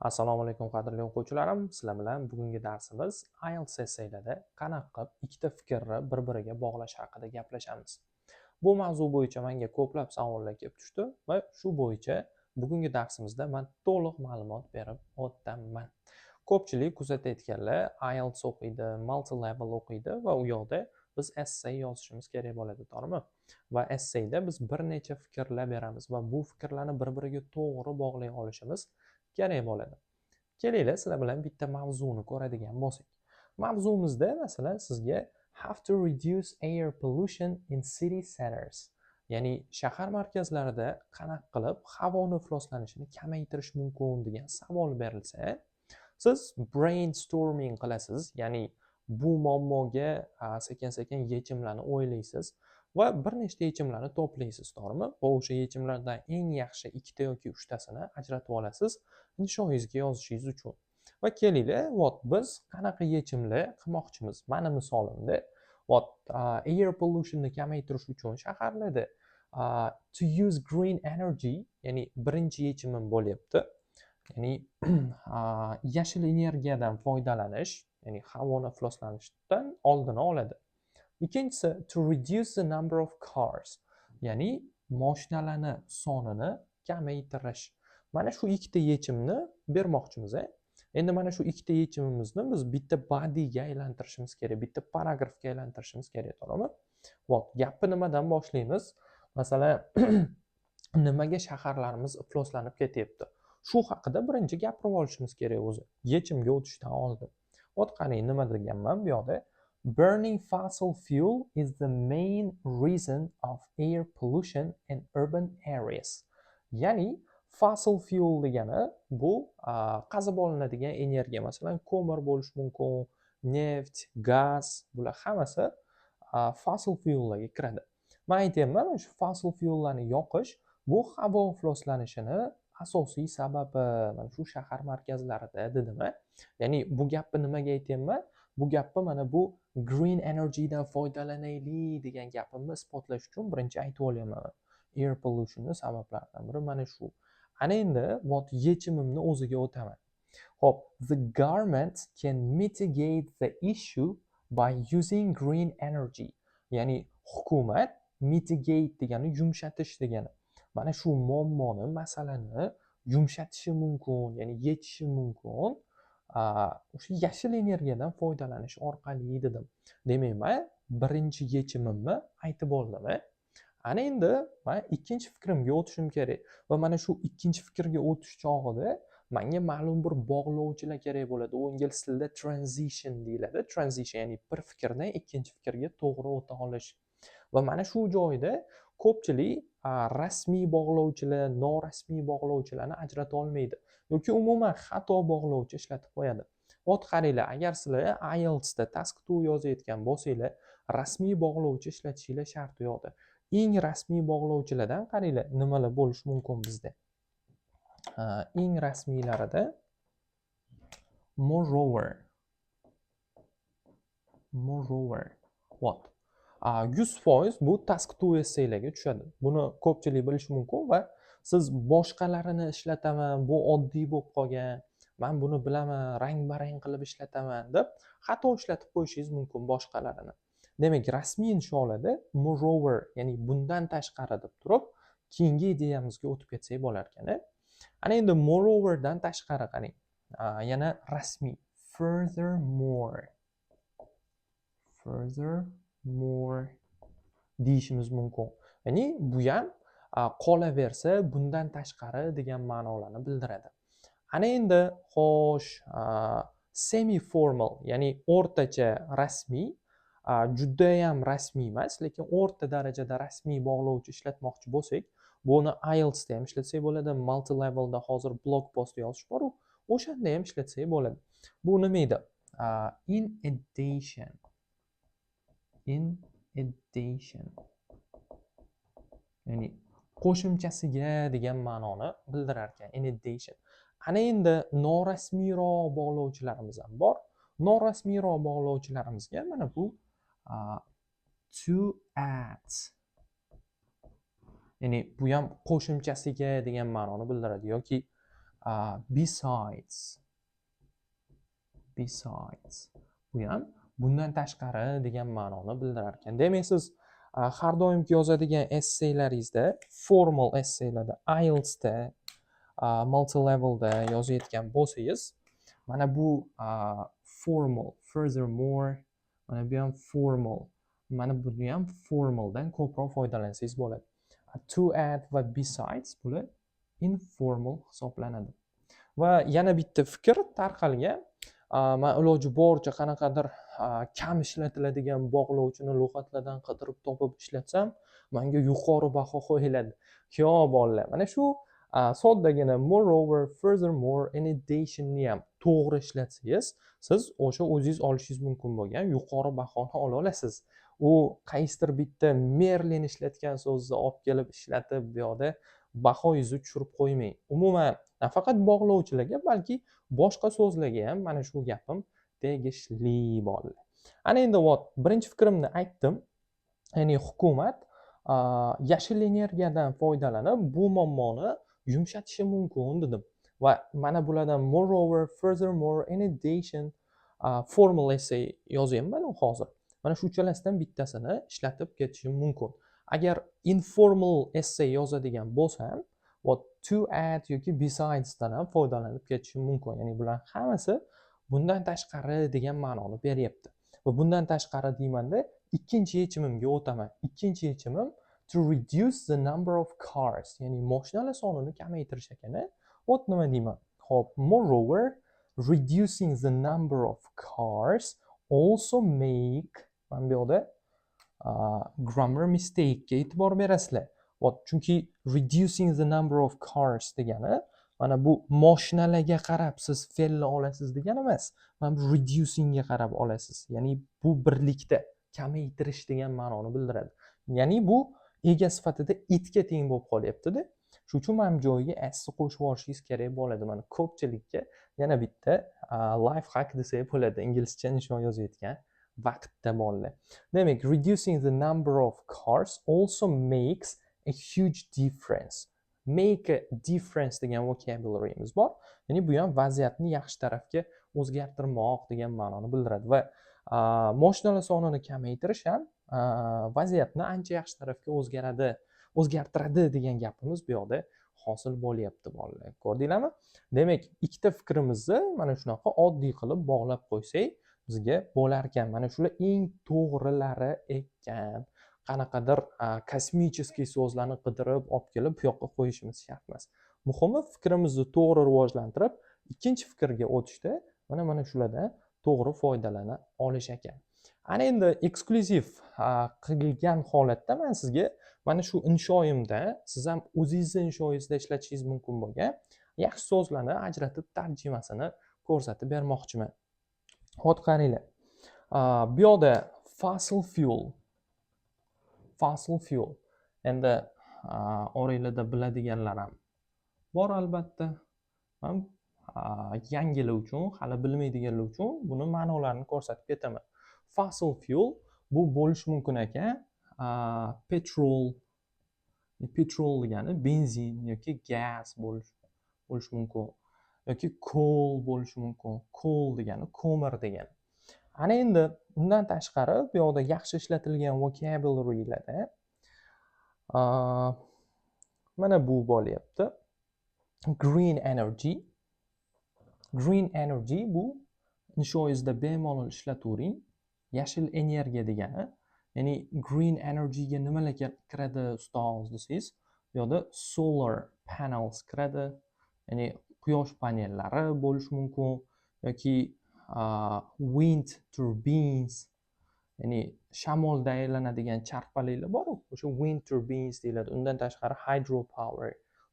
Assalomu alaykum, qadrli o'quvchilarim. Sizlar bilan bugungi darsimiz IELTS essaylarda qanaqa qilib ikkita fikrni bir-biriga bog'lash haqida gaplashamiz. Bu mavzu bo'yicha menga ko'plab savollar kelib tushdi va shu bo'yicha bugungi darsimizda man to'liq ma'lumot berib o'taman. Ko'pchilik kuzatayotganlar IELTS o'qiydi, multi level o'qiydi va u yoqda biz essay yozishimiz kerak bo'ladi, to'g'rimi? Va essayda biz bir necha fikrlar beramiz va bu fikrlarni bir-biriga to'g'ri bog'lay olishimiz kerak bo'ladi. Kelinglar, sizlar bilan bitta mavzuni ko'radigan bo'lsak. Mavzumizda, masalan, sizga "How to reduce air pollution in city centers", ya'ni shahar markazlarida qanaqa qilib havoni ifloslanishini kamaytirish mumkin degan savol berilsa, siz brainstorming qilasiz, ya'ni bu muammoga sekin-sekin yechimlarni o'ylaysiz va bir nechta yechimlarni to'playsiz, to'g'rimi? Va o'sha yechimlardan eng yaxshi ikkita yoki uchtasini ajratib olasiz inshoyingizga yozishingiz uchun. Va kelinglar, вот biz qanaqa yechimlar qilmoqchimiz? Mani misolimda, вот air pollutionni kamaytirish uchun shaharlarda to use green energy, ya'ni birinchi yechimim bo'lyapti. Ya'ni yashil energiyadan foydalanish, ya'ni havoni ifloslanishdan oldini oladi. Ikkinchisi, to reduce the number of cars, ya'ni moshinalarni sonini kamaytirish. Mana shu ikkita yechimni bermoqchimiz. Endi mana shu ikkita yechimimizni biz bitta bodyga aylantirishimiz kerak, bitta paragrafga aylantirishimiz kerak, to'g'rimi? Вот, gapni nimadan boshlaymiz? Masalan, nimaga shaharlarimiz ifloslanib ketyapti? Shu haqida birinchi gapirib olishimiz kerak o'zi, yechimga o'tishdan oldin. Вот qarang, nima deganman bu yoqda? "Burning fossil fuel is the main reason of air pollution in urban areas." Ya'ni fossil fuel degani bu qazib olinadigan energiya, masalan, ko'mir bo'lishi mumkin, neft, gaz, bular hammasi fossil fuellarga kiradi. Man aytyapman, shu fossil fuellarni yoqish bu havo ifloslanishini asosiy sababi mana shu shahar markazlarida, dedim. Ya'ni bu gapni nimaga aytyapman? Bu gapni mana bu green energydan foydalanaylik degan gapimni isbotlash uchun birinchi aytib olyapman. Air pollutionni sabablaridan biri mana shu. Ana endi вот yechimimni o'ziga o'taman. Ho'p, "The government can mitigate the issue by using green energy." Ya'ni hukumat, mitigate degani yumshatish degani. Mana shu muammoni, masalani yumshatishi mumkin, ya'ni yechishi mumkin o'sha yashil energiyadan foydalanish orqali, dedim. Demak, man birinchi yechimimni aytib oldim. Ana endi man ikkinchi fikrimga o'tishim kerak va mana shu ikkinchi fikrga o'tish chog'ida manga ma'lum bir bog'lovchilar kerak bo'ladi. U ingliz tilida transition deyiladi. Transition, ya'ni bir fikrdan ikkinchi fikrga to'g'ri o'ta olish. Va mana shu joyda ko'pchilik rasmiy bog'lovchilar, norasmiy bog'lovchilarni ajrata olmaydi yoki umuman xato bog'lovchi ishlatib qo'yadi. Вот qaranglar, agar sizlar IELTSda task 2 yozayotgan bo'lsanglar, rasmiy bog'lovchi ishlatishinglar shart u yoqda. Eng rasmiy bog'lovchilardan, qaranglar, nimalar bo'lishi mumkin bizda? Eng rasmiylarida moreover. Moreover. What? 100% bu task 2 essaylarga tushadi. Buni ko'pchilik bilishi mumkin va siz boshqalarini ishlataman, bu oddiy bo'lib qolgan, man buni bilaman, rang-barang qilib ishlataman deb xato ishlatib qo'yishingiz mumkin boshqalarini. Demak, rasmiy insholarda moreover, ya'ni bundan tashqari deb turib, keyingi ideyamizga o'tib ketsak bo'lar ekan. Ana endi moreoverdan tashqari, qarang, yana rasmiy furthermore. Furthermore deyishimiz mumkin. Ya'ni bu ham qolaversa, bundan tashqari degan ma'nolarni bildiradi. Ana endi xo'sh, semi formal, ya'ni o'rtacha rasmiy, judayam rasmiy emas, lekin o'rta darajada rasmiy bog'lovchi ishlatmoqchi bo'lsak, buni IELTSda ham ishlatsak bo'ladi, multi levelda hozir blog post yozish boru, o'shanda ham ishlatsak bo'ladi. Bu nima edi? In addition. In addition. Ya'ni qo'shimchasiga degan ma'noni bildirar ekan in addition. Ana endi norasmiyroq bog'lovchilarimiz ham bor. Norasmiyroq bog'lovchilarimizga mana bu to add. Ya'ni bu ham qo'shimchasiga degan ma'noni bildiradi yoki Besides, besides, bu ham bundan tashqari degan ma'noni bildirar ekan. Demak, siz har doimgi yozadigan essaylaringizda, formal essaylarda, IELTSda, multi-levelda yozayotgan bo'lsangiz, mana bu formal, furthermore, mana bu ham formal, mana buni ham formaldan ko'proq foydalansangiz bo'ladi. To add va besides, bular informal hisoblanadi. Va yana bitta fikr tarqalgan: man iloji boricha qanaqadir kam ishlatiladigan bog'lovchini lug'atlardan qidirib topib ishlatsam, manga yuqori baho qo'yiladi. Yo'q, bolalar, mana shu soddagina moreover, furthermore, in additionni ham to'g'ri ishlatsangiz, siz o'sha o'zingiz olishingiz mumkin bo'lgan yuqori bahoni ola olasiz. U qaysidir bitta Merlin ishlatgan so'zni olib kelib ishlatib, bu yoqda bahoyingizni tushirib qo'ymang. Umuman, nafaqat bog'lovchilarga, balki boshqa so'zlarga ham mana shu gapim tegishli, bolalar. Ana endi, вот, birinchi fikrimni aytdim, ya'ni hukumat yashil energiyadan foydalanib bu muammoni yumshatishi mumkin dedim. Va mana bulardan moreover, furthermore, in addition, formal essay yozyapman hozir, mana shu uchalasidan bittasini ishlatib ketishim mumkin. Agar informal essay yozadigan bo'lsam, вот, to add yoki besidesdan ham foydalanib ketishim mumkin. Ya'ni bular hammasi bundan tashqari degan ma'noni beryapti. Va bundan tashqari deymanda, ikkinchi yechimimga o'taman. Ikkinchi yechimim to reduce the number of cars, ya'ni moshinalar sonini kamaytirish ekan. Вот, nima deyman? Ho'p, moreover, reducing the number of cars also make, mana bu yoqda grammar mistakega e'tibor berasizlar. Вот, chunki reducing the number of cars degani mana bu moshinalarga qarab siz fe'lni olasiz degani emas, mana bu reducingga qarab olasiz. Ya'ni bu birlikda kamaytirish degan ma'noni bildiradi. Ya'ni bu ega sifatida itga teng bo'lib qolyaptida. Shuning uchun mana bu joyiga s qo'shib yuborishingiz kerak bo'ladi. Mana ko'pchilikka yana bitta life hack desak bo'ladi inglizcha insho yozayotgan vaqtda, bolalar. Demak, reducing the number of cars also makes a huge difference. Make a difference degan vocabularyimiz bor, ya'ni bu ham vaziyatni yaxshi tarafga o'zgartirmoq degan ma'noni bildiradi. Va moshinalar sonini kamaytirish ham vaziyatni ancha yaxshi tarafga o'zgartiradi degan gapimiz bu yoqda hosil bo'lyapti, bolalar. Ko'rdinglarmi? Demak, ikkita fikrimizni mana shunaqa oddiy qilib bog'lab qo'ysak bizga bo'lar ekan. Mana shular eng to'g'rilari ekan. Qanaqadir kosmический so'zlarni qidirib olib kelib bu yoqqa qo'yishimiz shart emas. Muhimi, fikrimizni to'g'ri rivojlantirib, ikkinchi fikrga o'tishda mana shulardan to'g'ri foydalana olish ekan. Ana endi eksklyuziv qilgan holatda man sizga mana shu inshoyimda siz ham o'zingizni inshoyingizda ishlatishingiz mumkin bo'lgan yaxshi so'zlarni ajratib, tarjimasini ko'rsatib bermoqchiman. Hop, qaranglar, bu yoqda fossil fuel. Fossil fuel, endi oranglarda biladiganlar ham bor albatta. Man yangilar uchun, hali bilmaydiganlar uchun buni ma'nolarini ko'rsatib ketaman. Fossil fuel bu bo'lishi mumkin ekan petrol. Petrol degani benzin yoki gaz bo'lishi mumkin yoki coal bo'lishi mumkin. Coal degani ko'mir degani. Ana endi undan tashqari bu yoqda yaxshi ishlatilgan vocabularylarda mana bu bo'lyapti: green energy. Green energy, bu inshoyingizda bemalol ishlatavering. Yashil energiya degani. Ya'ni green energyga nimalar kiradi, ustoz, desangiz, bu yoqda solar panels kiradi, ya'ni quyosh panellari bo'lishi mumkin yoki wind turbines, ya'ni shamolda aylanadigan charxpalaklar boru, o'sha wind turbines deyiladi. Undan tashqari hydropower,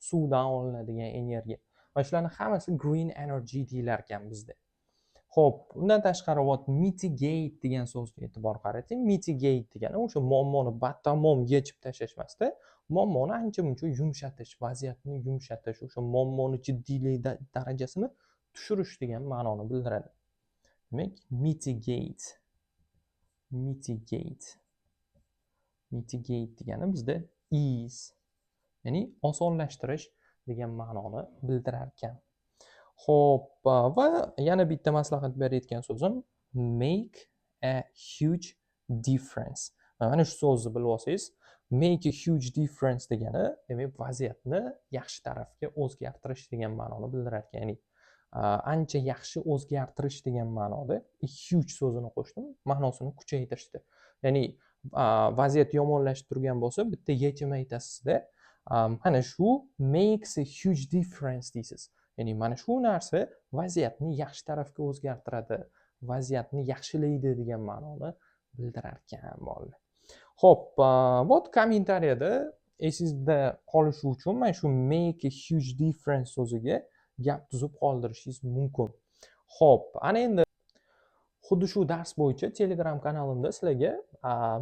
suvdan olinadigan energiya. Mana shularni hammasi green energy deyilar ekan bizda. Ho'p, undan tashqari, вот, mitigate degan so'zga e'tibor qarating. Mitigate degani o'sha muammoni batamom yechib tashlash emasda, muammoni ancha muncha yumshatish, vaziyatni yumshatish, o'sha muammoni jiddiylik darajasini tushirish degan ma'noni bildiradi. Demak, mitigate, mitigate, mitigate degani bizda ease, ya'ni osonlashtirish degan ma'noni bildirar ekan. Xo'p, va yana bitta maslahat berayotgan so'zim "make a huge difference". Mana shu so'zni bilib olsangiz, "make a huge difference" degani, demak, vaziyatni yaxshi tarafga o'zgartirish degan ma'noni bildirar ekan, ya'ni ancha yaxshi o'zgartirish degan ma'noda "huge" so'zini qo'shdim, ma'nosini kuchaytirishdi. Ya'ni vaziyat yomonlashib turgan bo'lsa, bitta yechim aytasizda, mana shu "makes a huge difference" deysiz, ya'ni mana shu narsa vaziyatni yaxshi tarafga o'zgartiradi, vaziyatni yaxshilaydi degan ma'noni bildirar ekan, bolalar. Xo'p, вот, kommentariyada esingizda qolishi uchun mana shu "make a huge difference" so'ziga gap tuzib qoldirishingiz mumkin. Xo'p, ana endi xuddi shu dars bo'yicha Telegram kanalimda sizlarga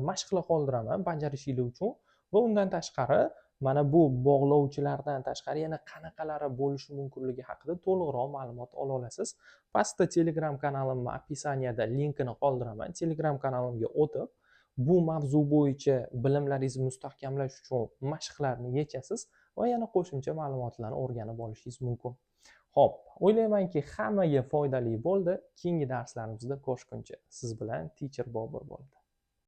mashqlar qoldiraman bajarishinglar uchun va undan tashqari mana bu bog'lovchilardan tashqari yana qanaqalari bo'lishi mumkinligi haqida to'liqroq ma'lumot ola olasiz. Pastda Telegram kanalimni описание da linkini qoldiraman. Telegram kanalimga o'tib, bu mavzu bo'yicha bilimlaringizni mustahkamlash uchun mashqlarni yechasiz va yana qo'shimcha ma'lumotlarni o'rganib olishingiz mumkin. Xo'p, o'ylaymanki, hammaga foydali bo'ldi. Keyingi darslarimizda ko'rishguncha, siz bilan Teacher Bobur bo'ldi.